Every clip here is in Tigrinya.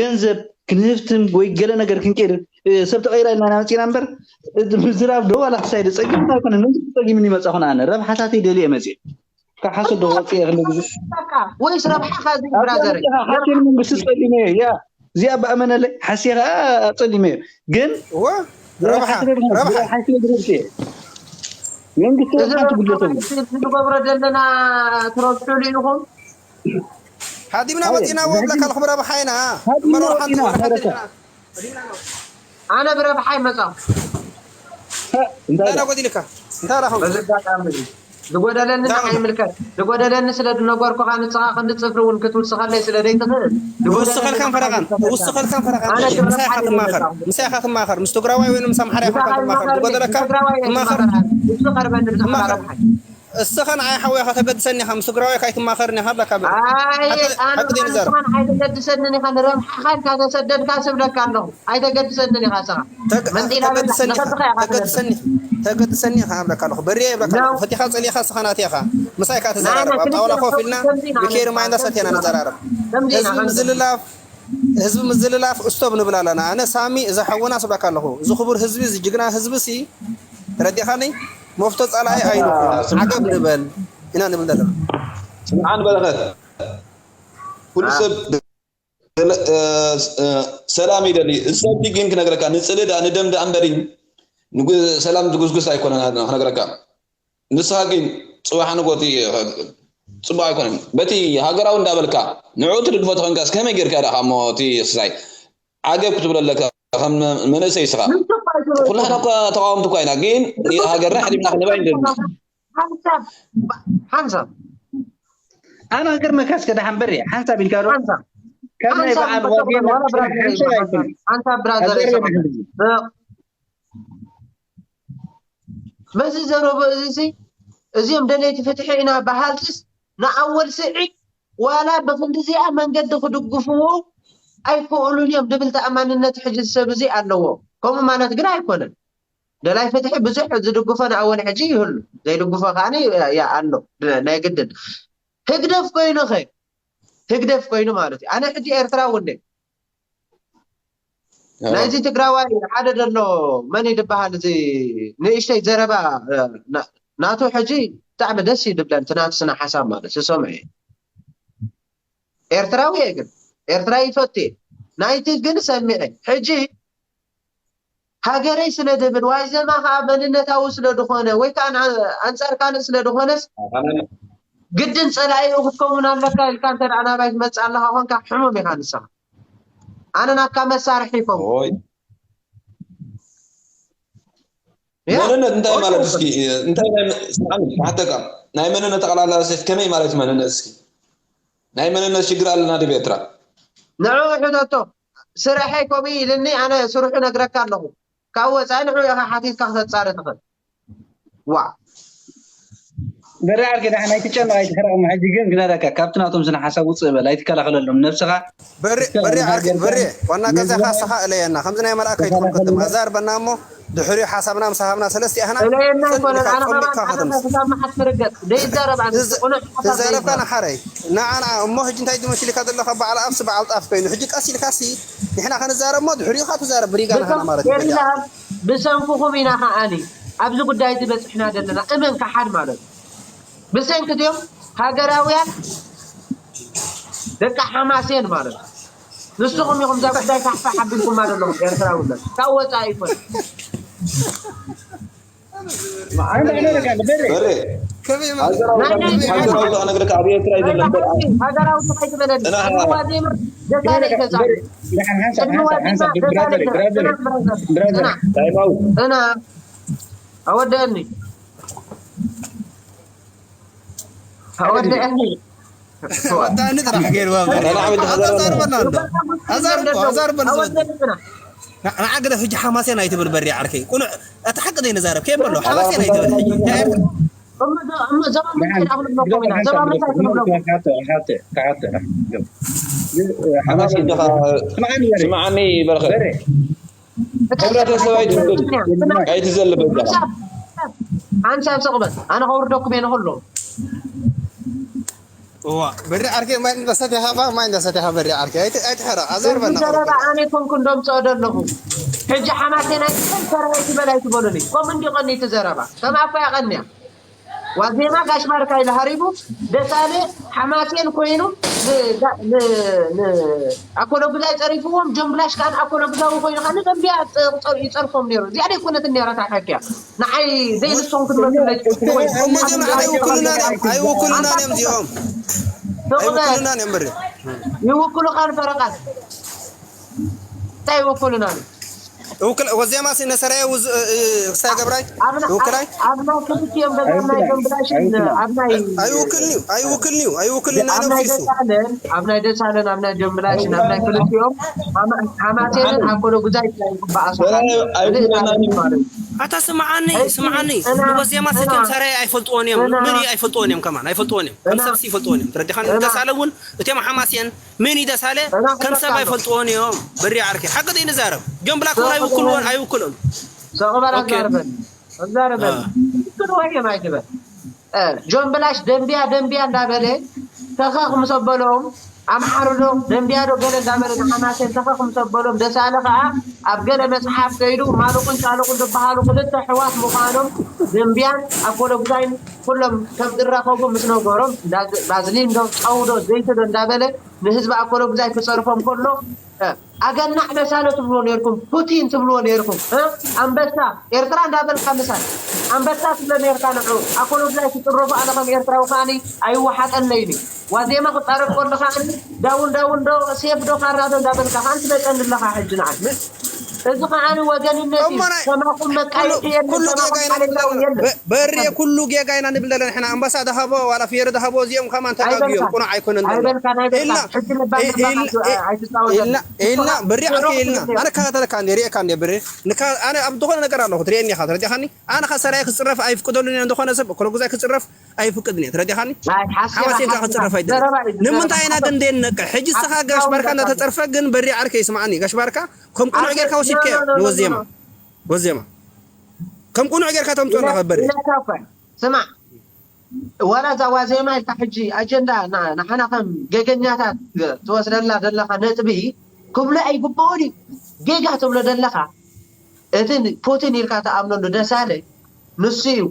ገንዘብ ክንህፍትም ወይ ገለ ነገር ክንቀይር ሰብ ተቐይራ ኢልና ኢና መፂና እምበር፣ ምዝራብ ዶ ዋላ ክሳይ ዶ ፀጊምና ኣይኮነን። መንግስቲ ፀጊምኒ መፃኹን ኣነ ረብሓታተይ ደልየ መፅእ ካብ ሓሶት ዶ ክወፅእ እየ ክንደ ግዜ ወይስ ረብሓኻ እዚ ብራዘር? ሓሴን መንግስቲ ፀሊመ እየ። ያ እዚኣ ብኣመነለይ ሓሴ ከዓ ፀሊመ እየ። ግን እወ ረብሓ ረብሓ ሓሴ ግረብቲ እየ። መንግስቲ ሓንቲ ጉድለቶም ንገብሮ ዘለና ትረብሑሉ ኢኹም። ሃዲምና ወፂና እዎ ብለካ ኣለኹ ረብሓ ኢና እምበር ሓንቲ ኣነ ብረብሓ ይመፃ እንታይ ጎዲልካ እንታይ ዳኹም ዝጎደለኒ ይምልከት ዝጎደለኒ ስለ ዝነገርኩኻ ንስኻ ክንዲ ፅፍሪ እውን ክትውስኸለይ ስለ ዘይትኽእል ውስኸልካን ፈረቓን ውስኸልካን ፈረቓን ምሳኻ ትማኸር ምሳኻ ትማኸር ምስ ትግራዋይ ወይ ምስ ኣምሓራ ኢኻ ትማኸር ዝጎደለካ ትማኸር እሱ ቀርበኒ ብዛዕባ ረብሓ እስኻ ንዓይ ሓወይ ኢኻ ተገድሰኒ ኢኻ ምስ ትግራዋይ ካይትማኸርኒ ኢኻ ኣለካ በል ሓቂ ደይ ንዛረብ ኣይተገድሰንን ኢኻ ንረብሓኻ ኢልካ ተሰደድካ ስብለካ ኣለኹ ኣይተገድሰንን ኢኻ እስኻ መንጢላ በላ ንኸስኻ ኢኻ ተገድሰኒ ኢኻ እብለካ ኣለኹ በርየ ይብለካ ኣለኹ ፈቲኻ ፀሊእኻ እስኻ ናተይ ኢኻ ምሳይ ኢኻ ተዘራረብ ኣብ ጣውላ ኮፍ ኢልና ብኬሪ ማይ እንዳሰቴና ንዘራረብ ህዝቢ ምዝልላፍ ህዝቢ ምዝልላፍ እስቶብ ንብል ኣለና ኣነ ሳሚ እዛ ሓውና ስብለካ ኣለኹ እዚ ክቡር ህዝቢ እዚ ጅግና ህዝቢ ሲ ተረዲኻኒ መፍቶ ጸላኢ ኣይንኹን ዓገብ ንበል ኢና ንብል ዘለና። ስምዓን በረኸት ኩሉ ሰብ ሰላም ይደሊ። እዚ ሰብ ግን ክነግረካ ንጽልእ ደኣ ንደም ደኣ እምበሪ ሰላም ዝጉስጉስ ኣይኮነን ክነግረካ። ንስኻ ግን ጽባሕ ንጎቲ ጽቡቕ ኣይኮነን። በቲ ሃገራዊ እንዳበልካ ንዕኡ ትድግፎ ተኾንካስ ከመይ ጌርካ ደኣ እሞ እቲ ስሳይ ዓገብ ክትብሎ ኣለካ ከም መንእሰይ ስኻ ኩላህና እኳ ተቃወምቲ እኳ ኢና ግን ሃገርና ሕዲምና ክንህባ ይንደሊ ሓንሳብ ሓንሳብ ኣነ ክገርመካ እስከ ደሓን በሪ ሓንሳብ ኢልካ ዶ ካብ ናይ በዓል ዋዜማ ሓንሳብ ኣይኮነን ሓንሳብ ብራዘር በዚ ዘረቦ እዚ እዚኦም ደለይቲ ፍትሒ ኢና በሃልትስ ንኣወል ስዒድ ዋላ ብክንድዚኣ መንገዲ ክድግፍዎ ኣይክእሉን እዮም ዝብል ተኣማንነት ሕጂ ሰብ እዚ ኣለዎ። ከምኡ ማለት ግን ኣይኮነን። ደላይ ፍትሒ ብዙሕ ዝድግፎ ንኣወል ሕጂ ይህሉ ዘይድግፎ ከዓ ኣሎ ናይ ግድን ህግደፍ ኮይኑ ኸ ህግደፍ ኮይኑ ማለት እዩ። ኣነ ሕጂ ኤርትራዊ እንደ ናይዚ ትግራዋይ ሓደ ዘሎ መን እዩ ዝበሃል እዚ ንእሽተይ ዘረባ ናቱ ሕጂ ብጣዕሚ ደስ እዩ ዝብለን እቲ ናቱ ስነ ሓሳብ ማለት ዝሰምዐ ኤርትራዊ እየ ግን ኤርትራ ይፈቱ እየ ናይቲ ግን ሰሚዐ ሕጂ ሃገረይ ስለ ዝብል ዋይዘማ ከዓ መንነታዊ ስለ ዝኾነ ወይ ከዓ ኣንፃር ካልእ ስለ ዝኾነስ ግድን ፀላኢኡ ክትከውን ኣለካ ኢልካ እንተ ናባይ ትመፅእ ኣለካ ኮንካ ሕሙም ኢካ ንስኻ ኣነ ናትካ መሳርሒ ይኸውን መንነት እንታይ ማለት እስኪ እንታይ ናይ ስምዓኒ ክሓተካ ናይ መንነት ኣቕላላ ሴፍ ከመይ ማለት መንነት እስኪ ናይ መንነት ሽግር ኣለና ድብ ኤርትራ ንዑ ሕተቶ ስርሐይ ከምኡ ኢልኒ ኣነ ስርሑ ነግረካ ኣለኹ ካብ ወፃኢ ንዑ ኢኻ ሓቲትካ ክተፃሪ ትኽእል ዋ በሪ ዓርከይ ደሓን ኣይትጨነቕ ኣይትሕረቕ እሞ ሕጂ ግን ክነረካ ካብቲ ናቶም ስነ ሓሳብ ውፅእ በል ኣይትከላኸለሎም ነብስኻ በሪ በሪ ዓርከይ በሪ ዋና ገዛኻ ስኻ እለየና ከምዚ ናይ መልኣክ ኣይትኹን ክትም ኣዛርበና እሞ ድሕሪኡ ሓሳብና ምስ ሃብና ሰለስቲኣህና እለየና ኣይኮነን ኣነ ኸማን ሓደ ሰብ ክሳብ መሓት ትርገጥ ዘይዛረብ ኣነ ቁኑዕ ሓሳብ ትዛረብካ ንሓረይ ንዓና እሞ ሕጂ እንታይ ድመስልካ ዘለኻ በዓል ኣፍሲ በዓል ጣፍ ኮይኑ ሕጂ ቀስ ኢልካ ሲ ንሕና ከንዛረብ እሞ ድሕሪኡ ካ ትዛረብ ብሪጋ ንሃና ማለት እዩ ብሰንክኹም ኢና ከዓኒ ኣብዚ ጉዳይ እዚ በፂሕና ዘለና እመን ከሓድ ማለት እዩ ብሰንኪ ድዮም ሃገራውያን ደቂ ሓማሴን ማለት እዩ ንስኹም ኢኹም እዛ ጉዳይ ካሕፋ ሓቢልኩማ ዘለኹም ኤርትራውነት ካብ ወፃኢ ይኮን ሃገራዊ ተኸይበለኒ ዋዜማ ገዛለይ ገዛ ቅድሚ ዋዜማ ገዛለይ ገዛ እና ኣወደአኒ ኣወደአኒ ወዳኒ ጥራሕ ገይርዋ ኣዛርበና ኣሎ ኣዛርበ ኣዛርበ ንዓገደ ሕጂ ሓማሴን ኣይትብል በሪ ዓርከይ ቁኑዕ እቲ ሓቂ ዘይንዛረብ ከየም ኣሎ ሓማሴን ኣይትብል ሕጂ ስምዓኒ በረኸት ሕብረተሰብ ኣይትንብል ኣይትዘልበ ሓንሳብ ስቕበል ኣነ ከውርደኩም እየ ንኸሎ እዋ በሪ ዓርከይ ማይ እንዳሰተኻ ባ ማይ እንዳሰተኻ በሪ ዓርከይ ኣይት ኣይትሕረቕ ኣዛርበና ዘረባ ኣነ ኮንኩ እንደምፅኦ ዘለኹ። ሕጂ ሓማሴን ኣይትበል ሰራዊት ይበል ኣይትበሉኒ። ከምኡ እንዲቐኒ እቲ ዘረባ ከም ኣኮ ያቐንያ ዋዜማ ጋሽ ባርካ ኢሉ ሃሪቡ ደሳለ ሓማሴን ኮይኑ ኣኮሎጉዛይ ፀሪፍዎም ጀምብላሽ ከዓን ኣኮሎጉዛዊ ኮይኑ ከዓን ደንቢያ ይፀርፎም ነይሩ። እዚኣ ደይኮነትን ነይራ ታሓኪያ ንዓይ ዘይንሶም ክትመስለይ እሞ እዚኦም ኣይውክሉናን እዮም ኣይውክሉናን እዮም እዚኦም ኣይውክሉናን እዮም በሪ ይውክሉኻን ፈረቃት እንታይ ይውክሉናን ወዜማ ሲ ነሰራየ ክስታይ ገብራይ ውክላይ ኣብና ክልቲኦም ገዛ ናይ ጀምብላሽን ኣብናይ ኣይውክልንዩ ኣይውክልንዩ ኣይውክልን ናይ ኣብ ናይ ነብሲሱ ደሳለን ኣብ ናይ ደሳለን ኣብ ናይ ጀምብላሽን ኣብ ናይ ክልቲኦም ሓማሴንን ኣኮሎ ጉዛይ ይበኣሱ ኣይውክለናን እዩ። ኣታ ስምዓኒ ስምዓኒ ንወዜማ ሰትዮም ሰራየ ኣይፈልጥዎን እዮም ምን ኣይፈልጥዎን እዮም ከማን ኣይፈልጥዎን እዮም ከም ሰብሲ ይፈልጥዎን እዮም ተረዲኻን ደሳለ እውን እትዮም ሓማስየን ምን ይደሳለ ከም ሰብ ኣይፈልጥዎን እዮም በሪ ዓርኪ ሓቂ ደይ ንዛረብ ጆን ብላክ እውን ኣይውክልዎን ኣይውክሎም ሰቕበል ኣዛርበን ኣዛርበን ክትወየም ኣይትበል ጆን ብላሽ ደንቢያ ደንቢያ እንዳበለ ተኸኽ ምስ ኣበሎም ኣምሓሩ ዶ ደንቢያ ዶ ገለ እንዳበለ ንሓማሴን ተኸኽ ምስ ኣበሎም ደሳለ ከዓ ኣብ ገለ መፅሓፍ ከይዱ ማሉቕን ጫሉቕን ዝበሃሉ ክልተ ኣሕዋት ምዃኖም ደንቢያን ኣኮሎጉዛይን ኩሎም ከም ዝራኸቡ ምስ ነገሮም ባዝሊን ዶ ጨው ዶ ዘይቲ ዶ እንዳበለ ንህዝቢ ኣኮሎጉዛይ ክፀርፎም ከሎ ኣገናዕ ደሳለ ትብልዎ ነርኩም ፑቲን ትብልዎ ነርኩም ኣንበሳ ኤርትራ እንዳበልካ ምሳል ኣንበሳ ትብለ ነርካ ንዑ ኣኮሎጉዛይ ትፅረፉ ኣነ ከም ኤርትራዊ ከዓኒ ኣይወሓጠለይን እዩ ዋዜማ ክፃረፍ ከሎ ከዓኒ ዳውን ዳውን ዶ ሴፍ ዶ ካራ ዶ እንዳበልካ ከዓን ትመፀኒ ኣለካ ሕጂ ንዓይ እዚ ከዓኒ ወገንነት እዩ ከማኹም መቃየጢ የለን ከማኹም ሓለቃዊ የለን በሪ ኩሉ ጌጋ ኢና ንብል ዘለና ንሕና ኣንበሳ ዝሃቦ ዋላ ፍየሮ ዝሃቦ እዚኦም ከማን ተጋግዮም ቁኑዕ ኣይኮነን ዘሎ ኣይበልካን ኣይበልካን ሕጂ ልባል ኢልና በሪ ዓርኪ ኢልና ኣነ ከታተለካ እንደ ሪእካ እንደ በሪ ኣነ ኣብ ዝኾነ ነገር ኣለኹ ትሪእኒ ኢኻ ተረዲኻኒ ኣነ ከሰራይ ክፅረፍ ኣይፍቅደሉን እየ ዝኾነ ሰብ ኮለጉዛይ ክፅረፍ ኣይፍቅድን እየ ተረዲኻኒ ሓማሴንካ ክፅረፍ ኣይደለ ንምንታይ ኢና ግን ደነቀ ሕጂ ስኻ ጋሽ ባርካ እንዳተፀርፈ ግን በሪ ዓርከ ይስማዓኒ ጋሽ ባርካ ከም ቁኑዕ ጌርካ ወሲድካዮ ንወዜማ ወዜማ ከም ቁኑዕ ጌርካ ተምፅኦ ኣለኻ በሪ ስማዕ ዋላ እዛ ዋዜማ ኢልካ ሕጂ ኣጀንዳ ንዓና ከም ገገኛታት ትወስደላ ዘለኻ ነጥቢ ክብሎ ኣይግበኦን እዩ ጌጋ ትብሎ ዘለኻ እቲ ፖቲን ኢልካ ተኣምነሉ ደሳለ ንሱ እዩ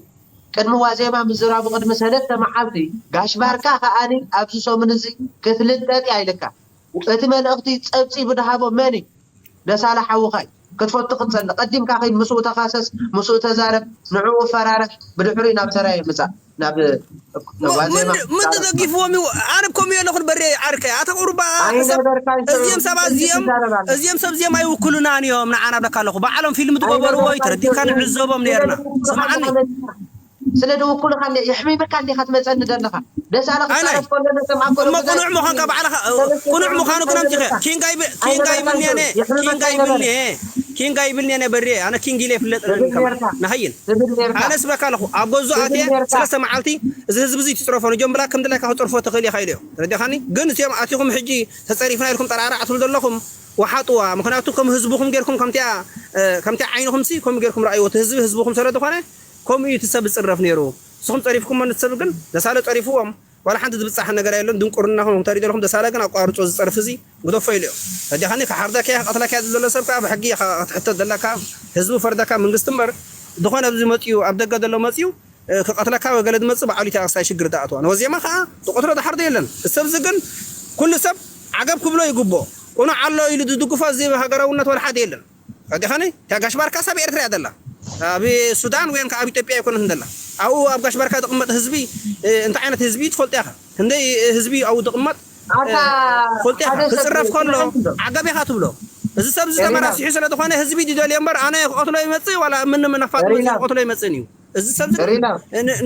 ቅድሚ ዋዜማ ምዝራቡ ቅድሚ ሰለስተ መዓልቲ ጋሽ ባርካ ከኣኒ ኣብዚ ሰሙን እዚ ክትልጠጥ እያ ኢልካ እቲ መልእኽቲ ጸብጺቡ ድሃቦ መን እዩ ደሳለ ሓውኻ እዩ ክትፈቱ ክትጸሊ ቀዲምካ ከይድ ምስኡ ተኻሰስ ምስኡ ተዛረብ ንዕኡ ፈራርሕ ብድሕሪኡ ናብ ሰራየ ምጻእ ናብ ምን ተደጊፍዎም እዩ ኣነ ኮም ኣለኹ በሬ ዓርከ ኣታ ቁሩባ እዚኦም ሰባት እዚኦም እዚኦም ሰብ እዚኦም ኣይውክሉናን እዮም ንዓና ብለካ ኣለኹ ባዕሎም ፊልም ትገበርዎ እዩ ተረዲእካ ንዕዘቦም ነርና ስማዓኒ ስለ ድውኩልካ እንደ የሕሚምካ እንዲኻ ትመፀኒ ዘለኻ ደሳለ ክፃረፍ ከሎ ነቶም ኣኮሎ እሞ ቁኑዕ ምዃንካ ባዕልኻ ቁኑዕ ምዃኑ ግን ኣምፂኸ ኪንጋ ይብል ኪንጋ ይብል ኔነ ኪንጋ ይብል ኔ ኪንጋ ይብል ኔነ በሬ ኣነ ኪንግ ኢለ ይፍለጥ ንኸይን ኣነ ስበካ ኣለኹ ኣብ ገዙ ኣትየ ሰለስተ መዓልቲ እዚ ህዝቢ እዚ ትፅረፎ ንጆን ብላክ ከም ድላይካ ክፅርፎ ትኽእል ኢኻ ኢለዮ ተረዲኻኒ ግን እዚኦም ኣቲኹም ሕጂ ተፀሪፍና ኢልኩም ጠራራዕ ትብሉ ዘለኹም ወሓጥዋ ምክንያቱ ከም ህዝብኹም ጌርኩም ከምቲያ ከምቲ ዓይንኹም ሲ ከምኡ ጌርኩም ረኣይዎ እቲ ህዝቢ ህዝብኹም ስለ ዝኾነ ከምኡ እዩ እቲ ሰብ ዝፅረፍ ነይሩ ንስኹም ፀሪፍኩሞ ነቲ ሰብ ግን ደሳለ ፀሪፍዎም ዋላ ሓንቲ ዝብፃሕ ነገር የለን ድንቁርናኹም ተሪደልኩም ደሳለ ግን ኣቋርፆ ዝፀርፍ እዚ ግደፎ ኢለዮ ረዲኻኒ ክሓርደካ ክቐትለካ ዝብ ዘሎ ሰብ ከዓ ብሕጊ ክትሕተት ዘለካ ህዝቢ ፈርደካ መንግስቲ እምበር ዝኾነ ኣብዚ መፅኡ ኣብ ደገ ዘሎ መፅኡ ክቐትለካ ወይ ገለ ዝመፅእ ባዕሉ እቲ ኣቕሳይ ሽግር ዝኣትዋ ነወዜማ ከዓ ዝቐትሎ ዝሓርዶ የለን እዚ ሰብዚ ግን ኩሉ ሰብ ዓገብ ክብሎ ይግብኦ ቁኑዕ ኣሎ ኢሉ ዝድግፎ እዚ ሃገራውነት ወላ ሓደ የለን ረዲኻኒ እታ ጋሽ ባርካ ሳብ ኤርትራ እያ ዘላ ኣብ ሱዳን ወይ ከ ኣብ ኢትዮጵያ ኣይኮነትን ዘላ ኣብኡ ኣብ ጋሽ ባርካ ዝቕመጥ ህዝቢ እንታይ ዓይነት ህዝቢ ትፈልጦ ኢኻ ክንደይ ህዝቢ ኣብኡ ዝቕመጥ ፈልጦ ኢኻ ክፅረፍ ከሎ ዓገብ ኢኻ ትብሎ እዚ ሰብ እዚ ተመራሲሑ ስለ ዝኾነ ህዝቢ ድደልዮ እምበር ኣነ ክቐትሎ ይመፅእ ዋላ ምንም ነፋጥ መፅእ ክቐትሎ ይመፅእን እዩ እዚ ሰብ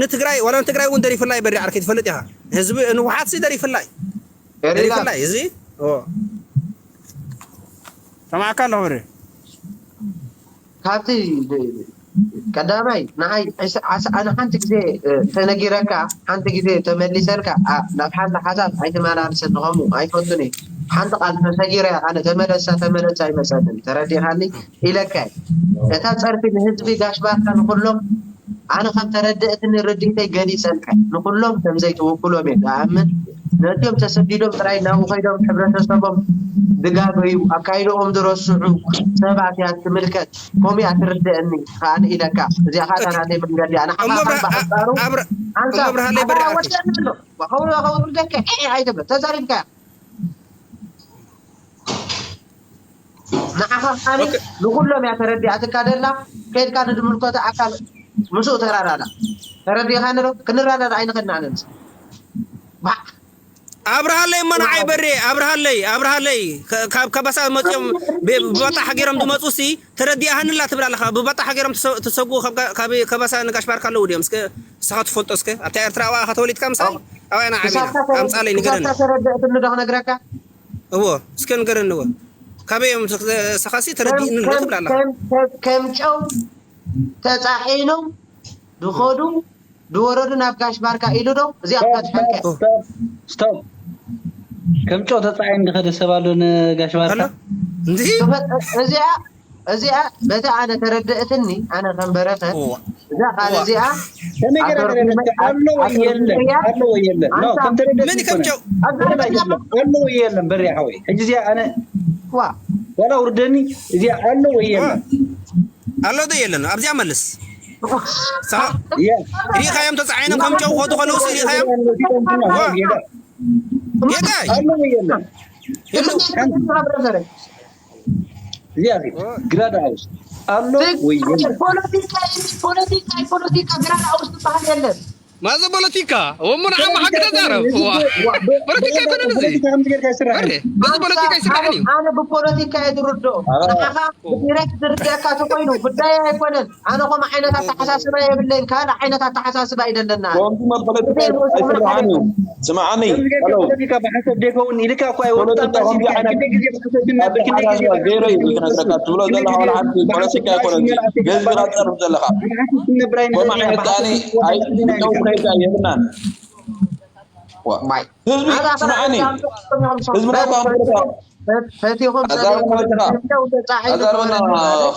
ንትግራይ ዋላ ንትግራይ እውን ደሪፍላ ይበሪ ዓርከይ ትፈልጥ ኢኻ ህዝቢ ንውሓት ሲ ደሪፍላይ ደሪፍላይ እዚ ሰማዕካ ኣለኹ በሪ ካብቲ ቀዳማይ ንዓይ ኣነ ሓንቲ ግዜ ተነጊረካ ሓንቲ ግዜ ተመሊሰልካ ናብ ሓንቲ ሓሳብ ኣይተመላልሰኒ ከምኡ ኣይፈቱን እየ ሓንቲ ቃል ተሰጊረ ኣነ ተመለሳ ተመለሳ ኣይመፀንን ተረዲኻኒ ኢለካ እየ እታ ፀርፊ ንህዝቢ ጋሽ ባርካ ንኩሎም ኣነ ከም ተረድእትኒ ርድኢተይ ገሊፀልካ ንኩሎም ከምዘይትውክሎም እየ ዝኣምን ነቲኦም ተሰዲዶም ጥራይ ናብኡ ከይዶም ሕብረተሰቦም ዝጋገዩ ኣካይድኦም ዝረስዑ ሰባት እያ ትምልከት። ከምኡ እያ ትርደአኒ። ከኣ ኢለካ እዚኣ ከኣ እታ ናተይ መንገዲ እያ። ንዓኻ እሞ ብርሃ- ከኣ ብኣንጻሩ ኣብ- ኣንጻር እሞ ብርሃለይ ኣታ በሪኻ ወደና ኣሎ። ከውርደካ ኣይትብል ተዛሪብካ ንዓኻ ቃሊ ንኹሎም እያ ተረዲኣትካ ደላ። ከይድካ ንዝምልከቶ ኣካል ምስኡ ተራዳዳ። ተረዲእኻኒ ዶ? ክንራዳዳ ኣይንኽእልን ኣነ ምስ ባዕ ኣብርሃለይ እሞ ንዓይ በሬ ኣብርሃለይ ኣብርሃለይ ከ- ካብ ከበሳ መፅኦም ብ- ብባጣ ሓጊሮም ዝመፁ ሲ ተረዲኣሃንላ ትብል ኣለኻ። ብባጣ ሓጊሮም ትሰ- ትሰጉ ካብ ጋ- ካብ ከበሳ ንጋሽ ባርካ ኣለዉ ድዮም? እስከ ንስኻ ትፈልጦ እስከ ኣብታ ኤርትራ ኣብኣ ከተወሊድካ ምሳይ ኣብኣያ ንዓቢና ክሳብካ ተረ- ኣምፃለይ ንገረኒ። ክሳብካ ተረድእትኒ ዶ ክነግረካ? እዎ እስከ ንገረኒ እዎ ካበይ እዮም ንስኻሲ ተረዲእኒ ኣሎ ትብል ኣለኻ። ከም ጨው ተፃዒኖም ዝኸዱ ዝወረዱ ናብ ጋሽ ባርካ ኢሉ ዶ እዚኣ ክትፈትሐልካ ስቶፕ። ከም ጨው ተፃዒኑ ዝኸደ ሰብ ኣሎ ንጋሽ ባርካ። እዚኣ እዚኣ በቲ ኣነ ተረድእትኒ ኣነ ከም በረኸት እዛ ቃል እዚኣ ከመይ ገይረ ተረድእካ? ኣሎ ወይ የለን? ኣሎ ወይ የለን? ኖ፣ ከም ተረድእካ መን ከም ጨው? ኣሎ ወይ የለን? በሪ ሓወይ ሕጂ እዚኣ ኣነ ዋ ዋላ ውርደኒ እዚኣ ኣሎ ወይ የለን? ኣሎ ዶ የለን? ኣብዚኣ መልስ። ያ ሪኢኻዮም ተፃዒኖም ከም ጨው ክኸዱ ከለውስ ሪኢኻዮም? ጌጋይ ኣሎ ወይ የለን? የለው። እዚኣ ግራ ዳውስ ኣሎ ወይ የለን? ፖለቲካ ፖለቲካ ፖለቲካ ግራ ዳውስ ዝበሃል የለን። ማዘ ፖለቲካ ወሙን ዓማ ሓቂ ተዛረብ። ዋ ፖለቲካ ይኮነን እዚ ፖለቲካ ከምዚ ጌርካ ይስራሕ በሬ እዩ። እዚ ፖለቲካ ይስራሕ እዩ። ኣነ ብፖለቲካ እየ ዝርድኦ። ንዓኻ ብዲሬክት ዝርድአካ ተኮይኑ ጉዳይ ኣይኮነን። ኣነ ከምኡ ዓይነት ኣተሓሳስባ የብለይን። ካልእ ዓይነት ኣተሓሳስባ እዩ ዘለና። ከምዚ መበለቲ ኣይስራሕን እዩ። ስምዓኒ ከምዚ ጌርካ ሄሎ ፖለቲካ ብሓንሳብ ዘይከውን ኢልካ እኳ ኣይወጣ ፖለቲካ ባሲ ከምዚ ኢልካ ዓይነት ክንደይ ግዜ ብሓንሳብ ድናበ ክንደይ ግዜ ኣተሓሳስባ ብሓንሳብ ዜሮ እዩ ዝነግረካ ትብሎ ዘለኻ ዋላ ሓንቲ ፖለቲካ ኣይኮነን። ገዝ ዝቐጸር ዘለኻ ከምኡ ዓይነት ኣነ ኣይትነው ከይዳ የብልናን። ማይ ህዝቢ ስምዓኒ ህዝብና እኳ ክብርካ ፈቲኹም ኣዛርቦ ነበርካ ኣዛርቦና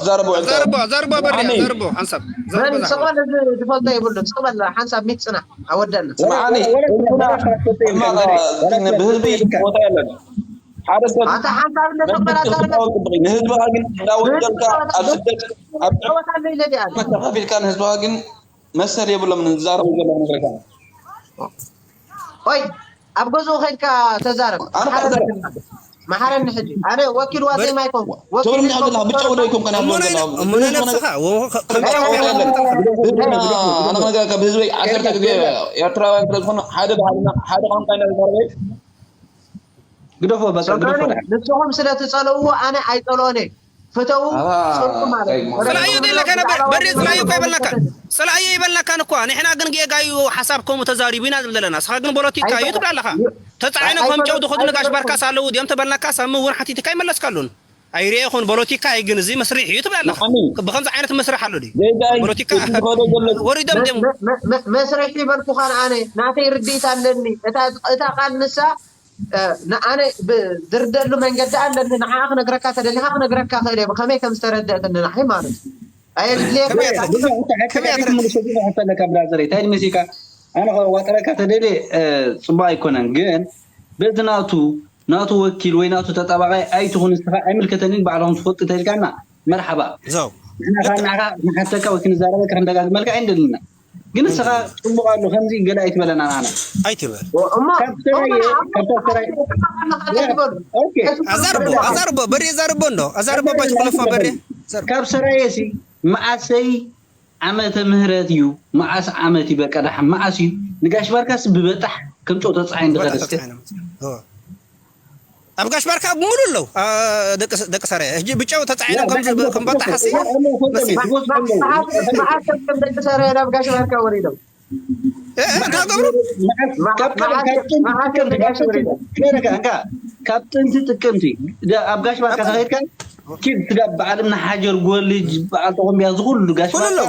ክዛረቡ ዕድል ኣዛርቦ ኣዛርቦ በርያ ኣዛርቦ ሓንሳብ በል ስቕ በል እዚ ዝፈልጦ የብሉን ስቕ በል ሓንሳብ ሚት ፅናሕ ኣወደና ስምዓኒ ህዝብና ሕማቕ ብህዝቢ ቦታ የለን ሓደ ሰብ ኣታ ሓንሳብ እንደ ስቕ በል ኣዛርቦ ንህዝብኻ ግን እንዳወደልካ ኣብ ስደት ኣብ ጨወታ ኣሎ ኢለ ዲኣ መተኻፊልካ ንህዝብኻ ግን መሰል የብሎም ንዛረቡ ዘለዉ ነገርካ ኦይ ኣብ ገዝኡ ከድካ ተዛረብ ኣነ ከዛረብ መሓረኒ ሕጂ ኣነ ወኪል ዋዜማ ኣይኮንኩ ትብሉኒ ዘለኹም ብጨው ዶ ይኮም ከና እሙነ ነብስኻ ኣነ ነገርካ ብህዝበይ ዓሰርተ ግዜ ኤርትራውያን ስለ ዝኾኑ ሓደ ባህልና ሓደ ቋንቋ ኢና ዝዛረበ ግደፎ በቃ ግደፎ ንስኹም ስለ ትጸልእዎ ኣነ ኣይጸልኦን እየ ፍተዉ ጽልኡ ማለት እዩ። ጽላእዮ ዘይለካ ነበር በሬ ጽላእዮ እኮ ይበልናካ ጽላእዮ ይበልናካን እኳ ንሕና ግን ጌጋ እዩ ሓሳብ ከምኡ ተዛሪቡ ኢና ዝብል ዘለና ንስኻ ግን ፖለቲካ እዩ ትብል ኣለኻ ተጻዒኖም ከም ጨው ዝኸዱ ነጋሽ ባርካስ ኣለዉ ድዮም ተበልናካስ ኣብ ምውን ሓቲትካ ይመለስካሉን ኣይርኤኹን ፖለቲካ እዩ ግን እዚ መስርሕ እዩ ትብል ኣለኻ ብኸምዚ ዓይነት መስርሕ ኣሎ ድዩ ፖለቲካ ወሪዶም ድዮም መስርሕ ይበልኩኻ ንኣነ ናተይ ርድኢት ኣለኒ እታ ቃል ንሳ ኣነ ዝርደሉ መንገዲ ኣለኒ ንዓ ክነግረካ ተደሊካ ክነግረካ ክእል እየ ከመይ ከም ዝተረደእትኒ ንዓይ ማለት ኣየድልየካ ብራዘር እንታይ መሲልካ ኣነ ዋጥረካ ተደልየ ፅቡቅ ኣይኮነን ግን በዚ ናቱ ናቱ ወኪል ወይ ናቱ ተጣባቃይ ኣይትኹን ንስኻ ኣይምልከተንን ባዕልኹም ትፈልጡ ተልካና መርሓባ ንሕና ንሓተካ ወይ ክንዛረበካ ክንደጋግመልካ ኣይንደልና ግን ንስኻ ጽቡቕ ኣሎ ከምዚ ገለ ኣይትበለና ንዓና ኣይትበል እሞ ካብ ሰራየ ካብ ሰራየ ኣዛርቦ ኣዛርቦ በሬ ዛርቦ እንዶ ኣዛርቦ ባች ክለፎ በሬ ካብ ሰራየ ሲ መዓሰይ ዓመተ ምህረት እዩ መዓስ ዓመት እዩ በቃ ደሓ መዓስ እዩ ንጋሽ ባርካስ ብበጣሕ ከም ጨው ተጻዒ እንደኸደስከ ኣብ ጋሽ ባርካ ሙሉ ኣለዉ ደቂ ሰራየ ሕጂ ብጨው ተፃዒኖም ከም በጣሓሲ መዓስ ከም ደቂ ሰራየ ናብ ጋሽ ባርካ ወሪዶም እንታይ ገብሩ ካብ ጥንቲ ጥቅምቲ ኣብ ጋሽ ባርካ ተኸድካ ኪድ ስጋ በዓል እምኒ ሓጀር ጎልጅ በዓል ተቆምቢያ ዝኩሉ ጋሽ ባርካ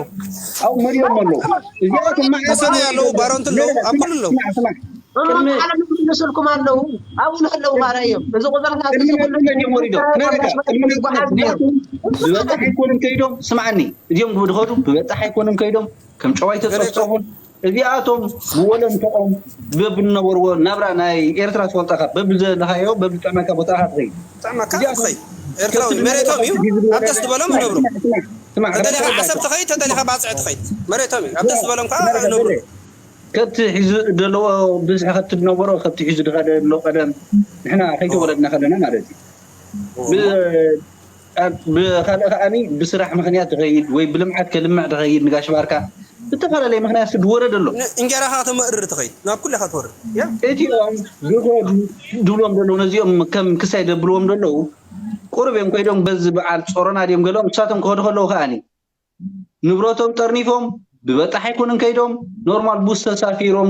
ኣብ መሪኦም ኣለዉ እዚኣቶም መዓስ ኣለዉ ባሮንት ኣለዉ ኣብ ኩሉ ኣለዉ ምስልኩም ኣለዉ ኣብኡ ኣለዉ ማራ እዮም እዚ ቁፅርታት ብበጣሕ ኣይኮኑን ከይዶም ስማዓኒ እዚኦም ዝኸዱ ብበጣሕ ኣይኮኑን ከይዶም ከም ጨዋይ ተፀፍፀፉን እዚኣቶም ብወለንተኦም በብዝነበርዎ ናብራ ናይ ኤርትራ ትፈልጠካ በብዘለካዮ በብዝጠመካ ቦታ ኢካ ትኸይድ። ብጣዕሚ ካብ ትኸይ ኤርትራዊ መሬቶም እዩ። ኣብ ደስ ዝበሎም ይነብሩ። ተደሊኻ ዓሰብ ትኸይድ፣ ተደሊኻ ባፅዕ ትኸይድ፣ መሬቶም እዩ። ኣብ ደስ ዝበሎም ከዓ ይነብሩ። ከብቲ ሒዙ ዘለዎ ብዝሒ ከብቲ ዝነበሮ ከብቲ ሒዙ ዝኸደ ኣሎ ቀደም ንሕና ከይተወለድና ከለና ማለት እዩ። ብካልእ ከዓኒ ብስራሕ ምክንያት ትኸይድ ወይ ብልምዓት ከልምዕ ትኸይድ ንጋሽ ባርካ ብዝተፈላለየ ምክንያት ዝወረድ ኣሎ። እንጀራኻ ተመእርር ትኸይድ ናብ ኩለኻ ትወርድ። እቲኦም ዝኸዱ ድብሎም ዘለዉ ነዚኦም ከም ክሳይ ደብልዎም ዘለዉ ቁሩብ እዮም ከይዶም በዚ በዓል ጾሮና ድዮም ገሎም ንሳቶም ክኸዱ ከለዉ ከዓኒ ንብረቶም ጠርኒፎም ብበጣሕ ኣይኮኑን ከይዶም ኖርማል ቡስ ተሳፊሮም